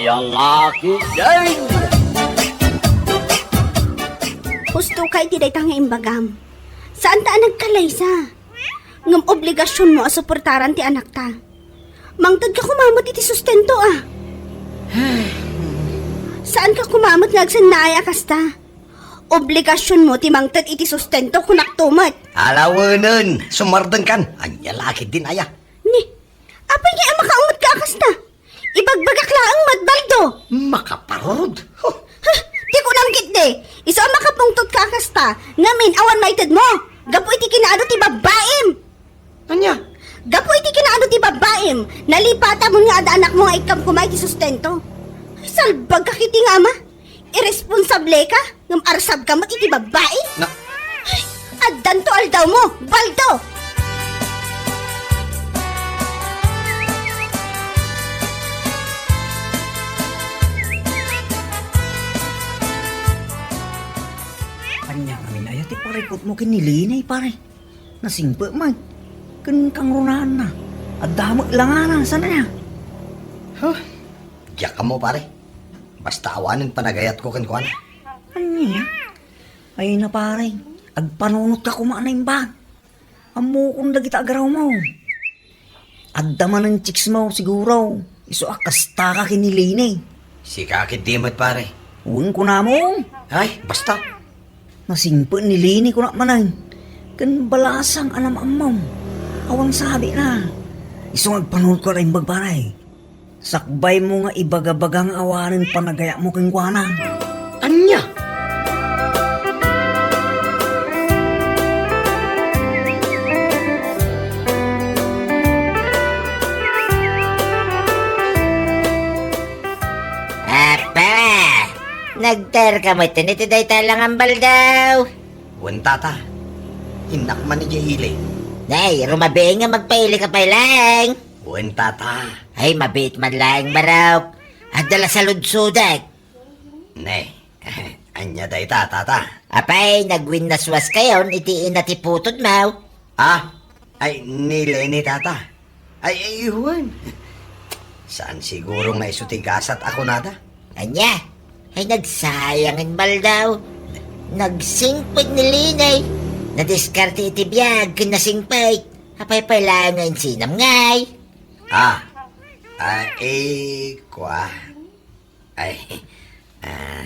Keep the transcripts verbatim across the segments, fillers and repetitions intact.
Lalaki din! Husto ka iti dayta nga imbagam. Saan ta a nagkalaysa. Ngem obligasionmo a suportaran ti anakta. Mangted ka koma met iti sustento, a. Saan ka koma met nga agsennaay a kasta. Obligasionmo ti mangted iti sustento, kunakto met. Alawenen, sumardengkan. Ania la ketdin aya? Ni, apay nga a makaunget ka a kasta? Ibagbagak laeng met, Baldo. Makaparurod. Huh. Ha, ti kunam ketdi, isu a makapungtot ka a kasta, ngamin awan maitedmo. Gapu iti kinaadu ti babbaim. Ania? Gapu iti kinaadu ti babbaim, nalipatamon nga adda anakmo nga ikkam koma iti sustento. Ay, salbag ka ketdi nga ama. Irresponsable ka, ngem arsab ka met iti babbai. Na- Ay, addanto aldawmo, Baldo! Ania ngamin aya ti parikutmo ken ni Lene, pare? Nasingpet met. Ken kangrunaanna, adda met langana, saan aya? Huh? Diak ammo, pare. Basta awanen panagayatko kenkuana. Ania? Ay na, pare, agpanunotka koma a naimbag. Ammokon dagita agarawmo. Adda manen chicks mo, siguro. Isu a kasta ka ken ni Lene. Sika ketdi met, pare. Wen, kunamo. Ay, basta. Nasingpet ni Lene, kunak manen. Ken balasang a namaammo. Awan sabina. Isu nga agpanunotko a naimbag, pare. Sakbaymo nga ibagabaga nga awanen panagayatmo kenkuana. Ania? Apa! Nagtaerka met iti dayta langan, Baldo? Wen, tata. Innak man idiay ili. Nay, rumabiin nga magpaili ka pay laeng. Wen, tata. Ay, mabiit man laeng, Barok. Adda la saludsodek. Ne, ania dayta, tata? Apay, nagwinnaswaskayon iti ina ti putodmo? Ah, ay, ni Lene, tata. Ay, ay, wen. Saan siguro nga isu ti gasat a kunada? Ania? Ay, nagsayangen, Baldo. Nagsingpet ni Lene. Nadiskarte iti biag ken nasingpet. Apay pay laeng nga insinam ngay? Ah, ah, eh, kua. Ay, ah,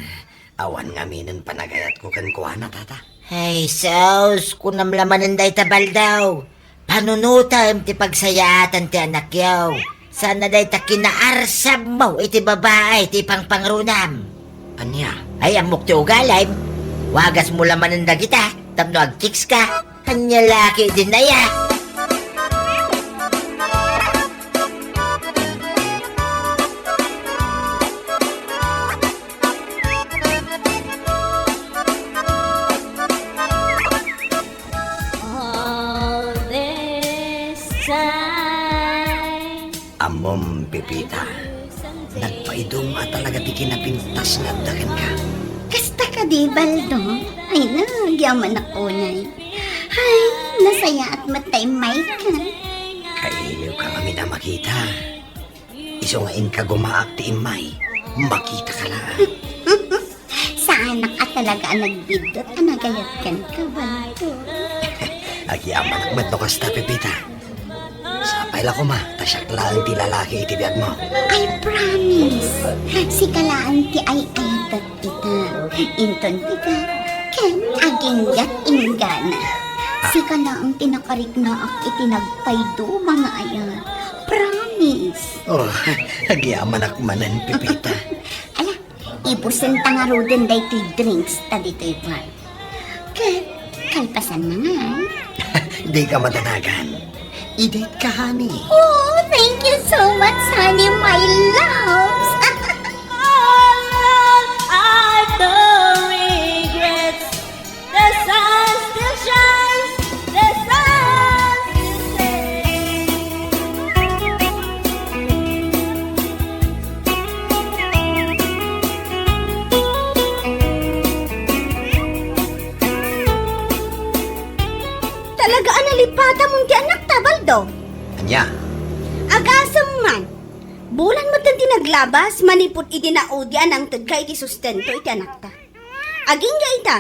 awan ngaminen panagayatko kenkuana, tata. Ay, sus, kunam la manen dayta, Baldo. Panunotem ti pagsayaatan ti anakyo. Saan a dayta kinaarsabmo iti babai ti pangpangrunam. Ania? Ay, ammok ti ugalim. Wagasmo la manen dagita tapno agchicks ka. Ania la ketdin aya? All this time. Ammom, Pepita, nagpaidum a talaga ti kinapintas nga adda kenka. Kasta kadi, Baldo? Ay, nagyamanak unay. Ay, nasayaat met ta immayka. Kailiwka ngamin a makita. Isu nga inka gumaak ti immay, makitaka laeng. Saanak a talaga a nagbiddut a nagayat kenka, Baldo. Agyamanak met no kasta, Pepita. Sapay la koma, ta siak laeng ti lalaki iti biagmo. I promise. Sika laeng ti ay-ayatek ita. Inton dika, ken aginggat inggana. Sika laeng ti nakariknaak iti nagpaiduma nga ayat. Promise. Oh, agyamanak manen, Pepita. Ala, ibusenta ngaruden daytoy drinks ta ditoy bar. Ket kalpasanna ngay. Dika madanagan. Idate ka, honey. Oh, thank you so much, honey, my loves. All are the regrets. The sun still shines. The sun still shines. Talaga a nalipatamon ti anakta, Baldo. Ania? Agasem man, naglabas manipud idi naudi a nangtedka iti sustento iti anakta. Agingga ita,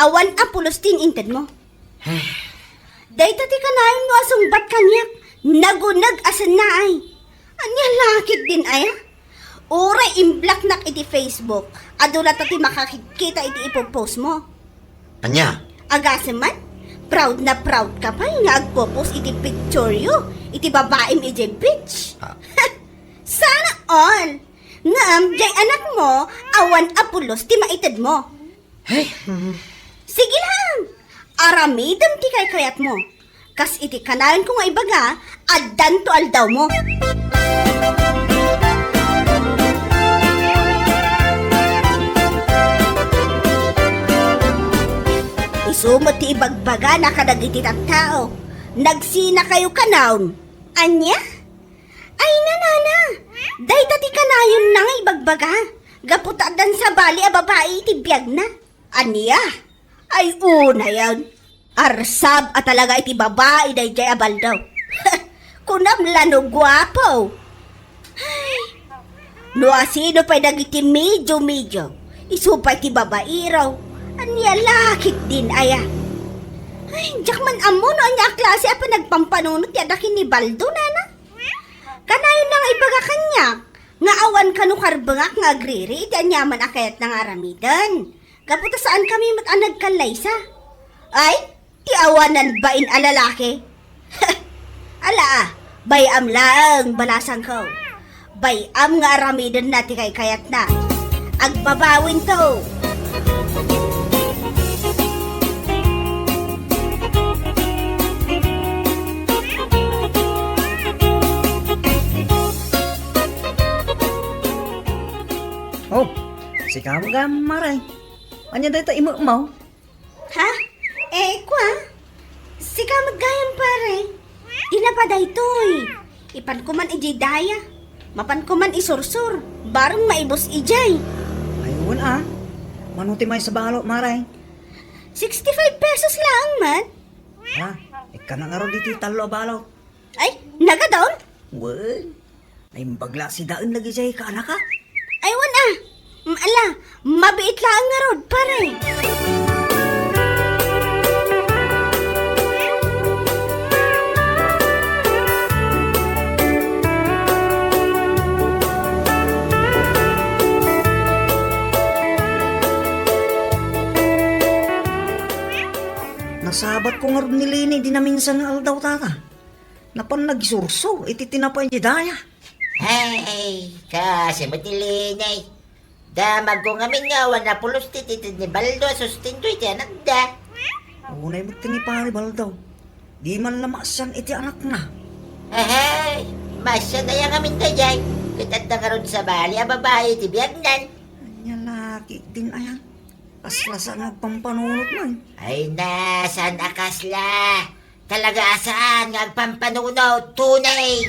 awan a pulos ti intedmo. Dayta ti kanayonmo a sungbat kaniak, naguneg a sennaay. Ania la ketdin aya? Uray imblocknak iti Facebook, adu latta ti makakita iti ipopostmo. Ania? Agasem man, proud na proud ka pay nga agpopos iti picture yo iti babaim idiay beach. Ah. Sana all! Ngem, diay anakmo, awan a pulos ti maitedmo. Hey. Sige lang! Aramidem ti kaykayatmo. Kas iti kanayonko nga ibaga, addanto aldawmo. Isu met ti ibagbagana kadagiti tattao, nagsinakayo kanayon. Ania? Ay, nanana! Dayta ti kanayonna nga ibagbaga, gapu ta addan sabali a babai iti biagna. Ania? Ay, unayen. Arsab a talaga iti babai daydiay a Baldo. Kunam la no guapo. Ay, no asino pay dagiti medyo-medyo, isu pay ti babairo. Ania la ketdin aya? Ay, diak man ammo no ania a klase a panagpampanunot ti adda ken ni Baldo, nana. Kanayonna nga ibaga kaniak nga awan kano karbengak nga agriri iti aniaman a kayatna nga aramiden. Gapu ta saankami met a nagkallaysa. Ay, ti awanan bain a lalaki. Ala, ah, bay-am laeng, balasangko. Bay-am nga aramidenna ti kaykayatna. Agbabawinto. Oh, sika met gayam, Mare. Ania dayta imekmo? Ha? Eh, kua? Sika met gayam, pare. Dina pa daytoy. Ipanko man idiay daya. Mapanko man isursur. Bareng maibus idiay. Ay, wen a. Mano ti maysa balo, Mare? Sixty-five pesos laeng man. Ha? Ikkana ngarud iti tallo a balo. Ay, nagadon? Wen. Naimbag la sidaen dagidiay kaanaka. Ay, wen a. Mm, ala, mabiit laeng ngarud, pare. Nasabatko ngarud ni Leni dina minsan nga aldaw, tata. Napan nagsursur iti tinapay ni daya. Hey, kasi met ni Leni. Damagko ngamin nga awan a pulos ti ited ni Baldo a sustento iti anakda. Unay met ti ni Pare Baldo. Di man la maasian iti anakna. Hey, maasian aya ngamin daydiay. Ket adda ngarud sabali a babai iti biagnan. Ania la ketdin aya? Kasla saan nga agpampanunot man. Ay na, saan a kasla? Talaga a saan nga agpampanunot, tunay!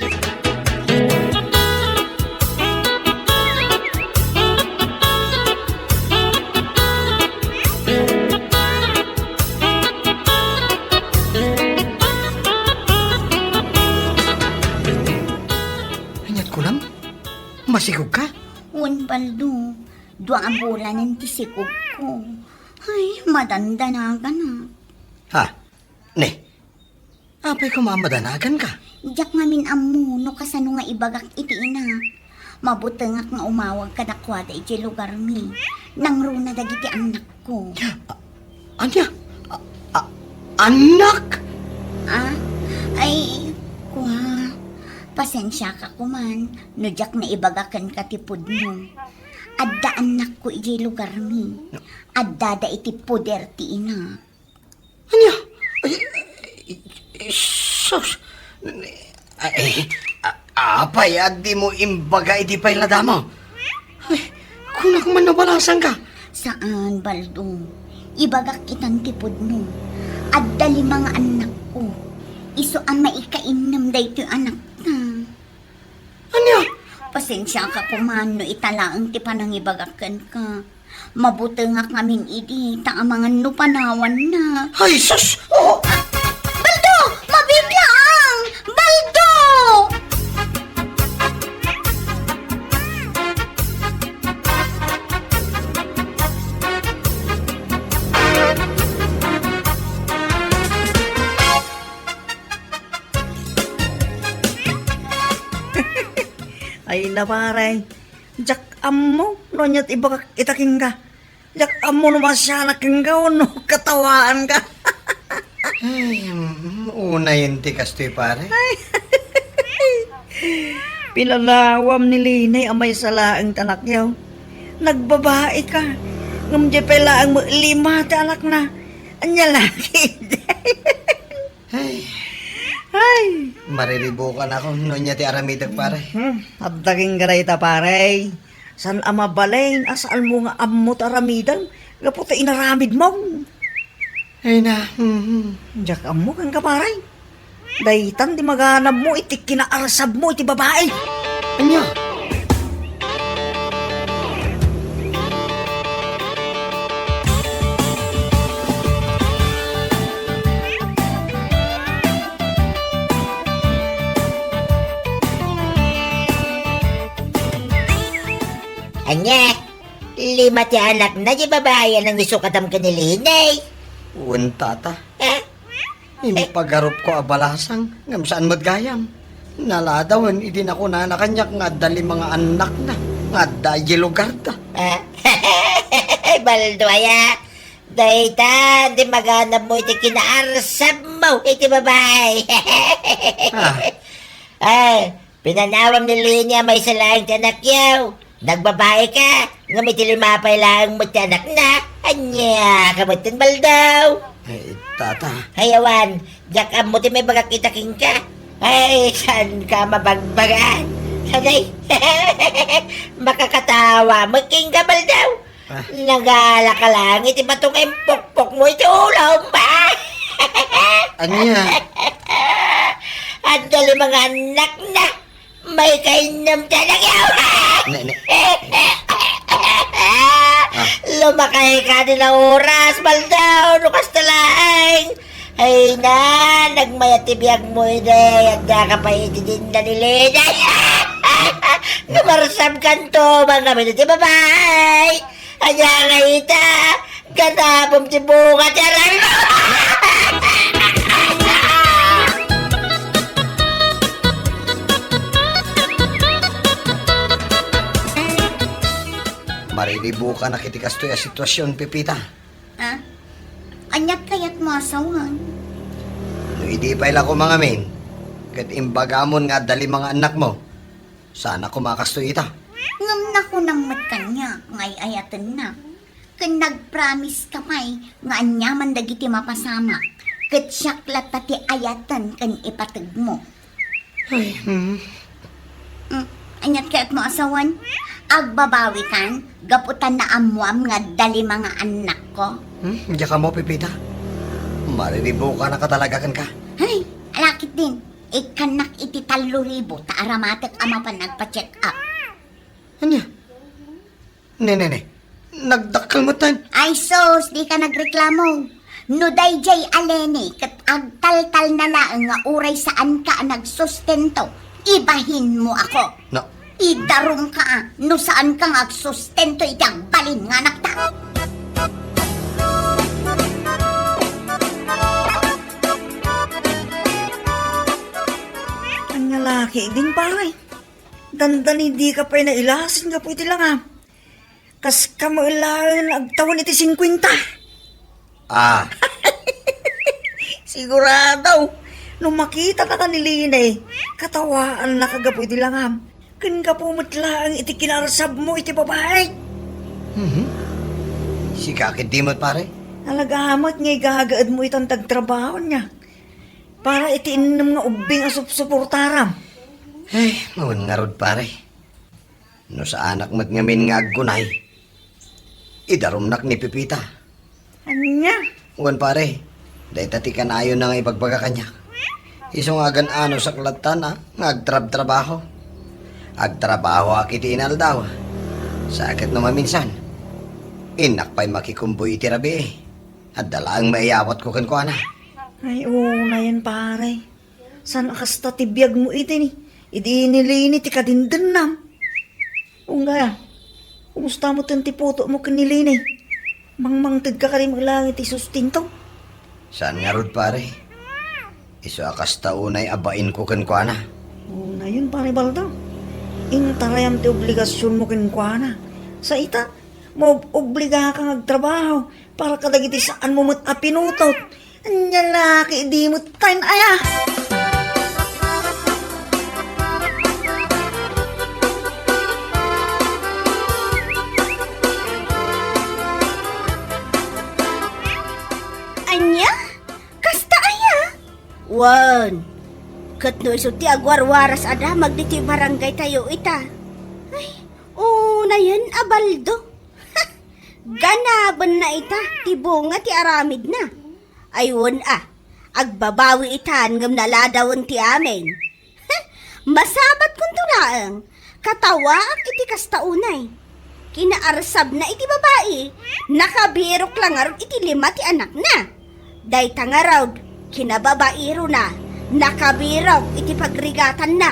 Aniat kunam? Masikog ka? Wen, Baldo. Dua a bulanen ti sikogko. Ay, madandanaganak. Ha? Ne? Apay koma a madanaganka? Diak ngamin ammo no kasano nga ibagak iti inak. Mabutengak nga umawag kadakuada idiay lugarmi. Nangruna dagiti annakko. A-, ania? A-, a-, annak? Ah? Ay, kua. Pasensiaka koman no diak naibaga kenka ti pudno. Adda annakko idiay lugarmi. Addada iti poder ti ina. Ania? Ay, ay, sus! Ay, a-, apay a dimo imbaga idi pay la damo? Ay, kunak man no balasangka. Saan, Baldo. Ibagak itan ti pudno. Adda lima nga annakko. Isu a maikainnem daytoy anakta. Ania? Pasensiaka koman no ita laeng ti panangibagak kenka. Mabutengak ngamin idi ta amangan no panawanna. Ay, sus! Oh! Baldo! Mabiit laeng! Baldo! Ay na, pare. Diak ammo no aniat ibagak ita kenka. Diak ammo no masianak kenka wenno katawaanka. Ay, mm, unayen ti kastoy, pare. Ay. Pinalawam ni Lene a maysa laeng ti anakyo. Nagbabai ka. Ngem diay pay laeng met lima ti anakna. Ania la ketdi? Ay. Ay. Mariribukan ako no ania ti aramidek, pare. Hmm, adda kenka dayta, pare. Saan a mabalin a saanmo nga ammo ti aramidem gapu ta inaramidmo. Ay na, mhm. Diak ammo kenka, pare. Daytan ti maganabmo iti kinaarsabmo iti babai. Ania? Ania? Lima ti anakna ti babai a nangisukadam ken ni Lene? Wen, tata. Eh? Impagarupko a balasang, ngem saan met gayam. Naladawen idi nakunana kaniak nga adda lima nga annakna, nga adda idiay lugarda. Ah, Baldo aya, dayta ti maganabmo iti kinaarsabmo iti babai. Ah. Ay, pinalawam ni Lene a maysa laeng ti anakyo. Nagbabai ka, ngem iti lima pay laeng met ti anakna. Ania ka met ten, Baldo? Ay, tata. Ay, awan, diak ammo ti maibagak ita kenka. Ay, saan ka mabagbagan? Sanay, makakatawa met kenka, Baldo. Ah. Nagala ka laeng iti bato nga impukpokmo iti ulom. Ania? Adda lima nga annakna. Maikainnem ti anakyo. Ne, ne. Ah. Lumakay ka din a oras, Baldo, no kasta laeng. Ay na, nagmayat ti biagmo idi, adda ka pay iti dinda ni Lene. Kumarsam kanto, mangamin iti babai. Ania nga ita, ganapom ti bunga ti aramidmo. Mariribukanak iti kastoy a situasion, Pepita. Ah? Aniat kayatmo a sawen? No idi pay la ko mangamin, ket imbagamon nga adda lima nga annakmo, saanak koma a kastoy ita. Ngem nakunam met kaniak nga ay-ayatennak, ken nagpromise ka pay nga aniaman dagiti mapasamak, ket siak latta ti ayaten ken ipategmo. Ay, hmm. Mm, aniat kayatmo a sawen? Agbabawikan gapu ta naammoam nga adda lima nga annakko? Hmm? Diak ammo, Pepita. Mariribukanaka talaga kenka. Ay, alakit din. Ikkannak iti tallo ribu ta aramatek a mapan nagpa-check up. Ania? Ne, ne, ne. Nagdakkel metten. Ay sus, dika nagreklamo. No daydiay a Lene ket agtaltalna laeng nga uray saanka a nagsustento, ibahinmo ako. No. Idarumka a, no saanka nga agsustento iti agbalin nga anakta. Ania la ketdin, pare? Dandani dika pay nailasin gapu iti langam. Kas kamaelaen agtawen iti singkuenta. Ah. Sigurado, no makitanaka ni Lene, katawaannaka gapu iti langam. Ken gapu met laeng iti kinaarsabmo iti babai. Mhm. Sika ketdi met, pare? Talaga met nga igagaedmo itan ti agtrabaho nia. Para iti innem nga ubbing a supsuportaram. Eh, mawen ngarud, pare. No saanak met ngamin nga agkunay, idarumnak ni Pepita. Ania? Wen, pare, dayta ti kanayonna nga ibagbaga kaniak. Isu nga agan-anusak latta nga agtrabtrabaho. Agtrabahoak iti inaldaw. Sa ket no maminsan, innak pay makikumboy iti rabii. Adda laeng maiyawatko kenkuana. Ay, unayen, pare. Saan a kasta ti biagmo iti ni, idi ni Lene ti kadindennam? Unggaya, kumusta metten ti putomo ken ni Lene? Mangmangtedka kadi met laeng iti sustento? Saan ngarud, pare. Isu a kasta unay a bainko kenkuana. Unayen, pare Baldo. Intarayam ti obligasionmo kenkuana. Sa ita, maob-obligaka nga agtrabaho para kadagiti saanmo met a pinutot. Ania la ket idi met tayo aya? Ania? Kasta aya? Wen, ket no isu ti agwarwaras a damag ditoy barangaytayo ita. Ay, unayen a baldo. Ganabenna ita ti bunga ti aramidna. Ay, wen a, agbabawi itan ngem naladawen ti amin. Masabatkonto laeng, katawaak iti kasta unay. Kinaarsabna iti babai, nakabirok la ngarud iti lima ti anakna. Dayta ngarud, kinababairona, nakabirok iti pagrigatanna.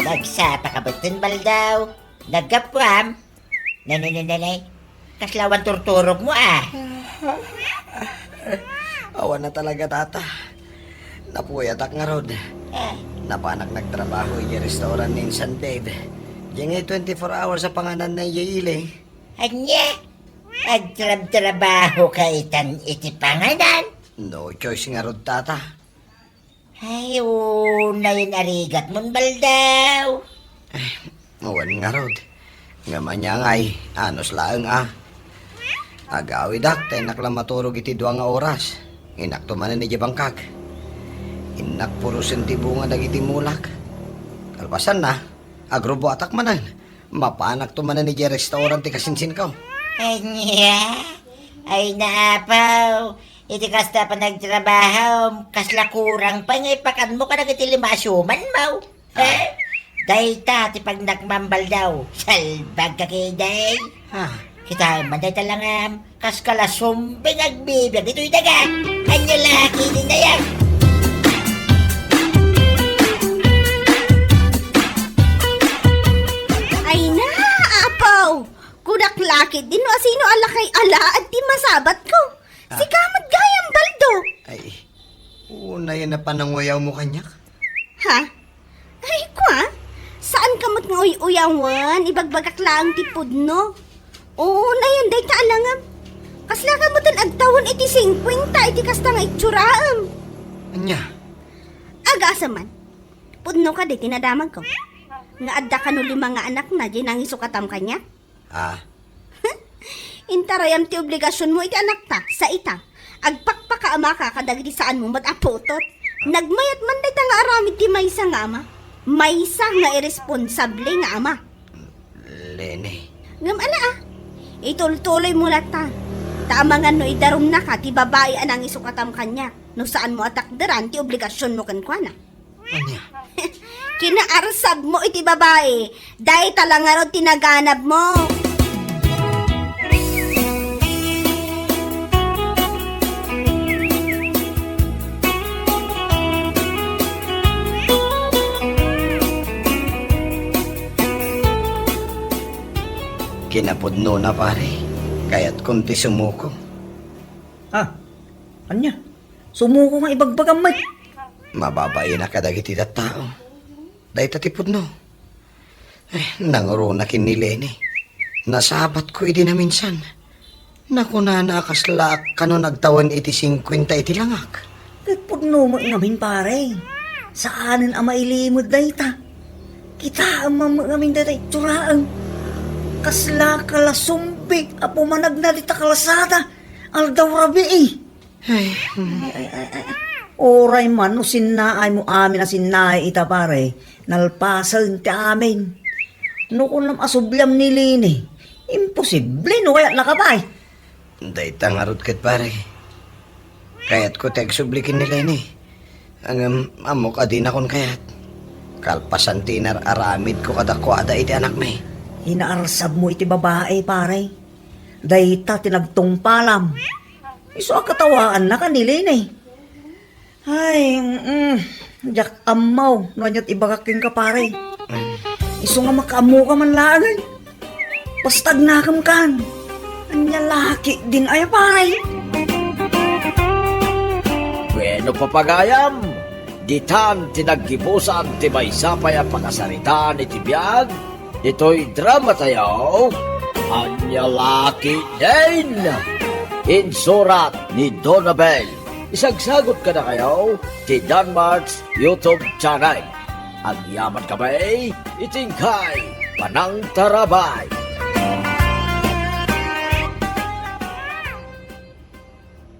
Nagsapa ka betten, Baldaw? Naggapuam? Nanay, nanay, nanay. Kasla awan turturogmo, a. Awan na talaga, tata. Napuyatak ngarud. Eh. Napanak nagtrabaho idiay restaurant ni Insan Dave. Diay twenty-four hours a pangananna idiay ili. Ania? Agtrabtrabaho ka itan iti panganan? No choice ngarud, tata. Ay, unayen a rigatmon, Baldaw. Ay, wen ngarud. Ngem ania ngay, anus laeng a. Agawidak ta innak la maturog iti dua nga oras. Innakto manen idiay bangkag. Innak purosen ti bunga dagiti mulak. Kalpasanna, agrubuatak manen. Mapanakto manen idiay restaurant ti kasinsinko. Ania? Ay, naapaw. Iti kasta a panagtrabahom, kasla kurang pay nga ipakanmo kadagiti lima a siumanmo. Ah. Eh? Dayta ti pagnakmam, Baldaw. Salbag ka ketdi. Ah. Kitaem man dayta langam. Kas kala sumbing agbibiag ditoy daga. Ania la ketdi, nayag? Ay na, apaw! Kunak la ketdi no asino a lakay alaad ti masabatko. Ah. Sika met gayam, Baldo. Ay, unayen a pananguyawmo kaniak? Ha? Ay, kua? Saanka met nga uy-uyawen, ibagbagak laeng ti pudno. Unayen dayta a langam. Kaslaka metten agtawen iti singkuenta iti kasta nga itsuraem. Ania? Agasem man. Pudno kadi ti nadamagko. Nga adda kano lima nga anakna diay nangisukatam kaniak? Ah. Intarayam ti obligasionmo iti anakta, sa ita. Agpakpakaamaka kadagiti saanmo met a putot. Nagmayat man dayta nga aramid ti maysa nga ama. Maysa nga irresponsable nga ama. Leni. Ngem ala a, itultuloymo latta. Ta amangan no idarumnaka ti babai a nangisukatam kaniak, no saanmo a takderan ti obligasionmo kenkuana. Ania? Kinaarsabmo iti babai. Dayta la ngarud ti naganabmo. Kinapudnona, pare. Kayatkon ti sumuko. Ah, ania? Sumuko nga ibagbagam met. Mababain a kadagiti tattao. Dayta ti pudno. Eh, nanguruna ken ni Leni. Nasabatko idi naminsan. Nakunana a kasla kano nagtawen iti singkuenta iti langak. Ket pudno met ngamin, pare. Saanen a mailimed dayta. Kitaem man met ngamin dayta itsuraem. Kasla kalasumbi a pumanagna dita kalsada. Aldaw rabii. Ay, hmm. Ay, ay, ay, ay, ay. Uray man no sinnaaymo amin a sinnaay ita, pare, nalpasen ti amin. No kunam a subliam ni Leni, imposible no kayatnaka pay. Dayta ngarud ket, pare. Kayatko ti agsubli ken ni Leni. Ngem ammok a dinakon kayat. Kalpasan ti inar-aramidko kadakuada iti anakmi. Inaarsabmo iti babai, pare. Dayta ti nagtungpalam. Isu a katawaannaka ni Leni. Ay, mm, diak ammo no aniat ibagak kenka, pare. Isu nga makaammoka man laengen. Basta agnakem kan. Ania la ketdin aya pay? Bueno, papagayam, ditan ti naggibusan ti maysa pay a pakasaritaan iti biag ditoy dramatayo, Ania la ketdin? Insurat ni Donabel. Isagsagut kadakayo ti Danmart's YouTube channel. Agyamankami iti inkay panangtarabay.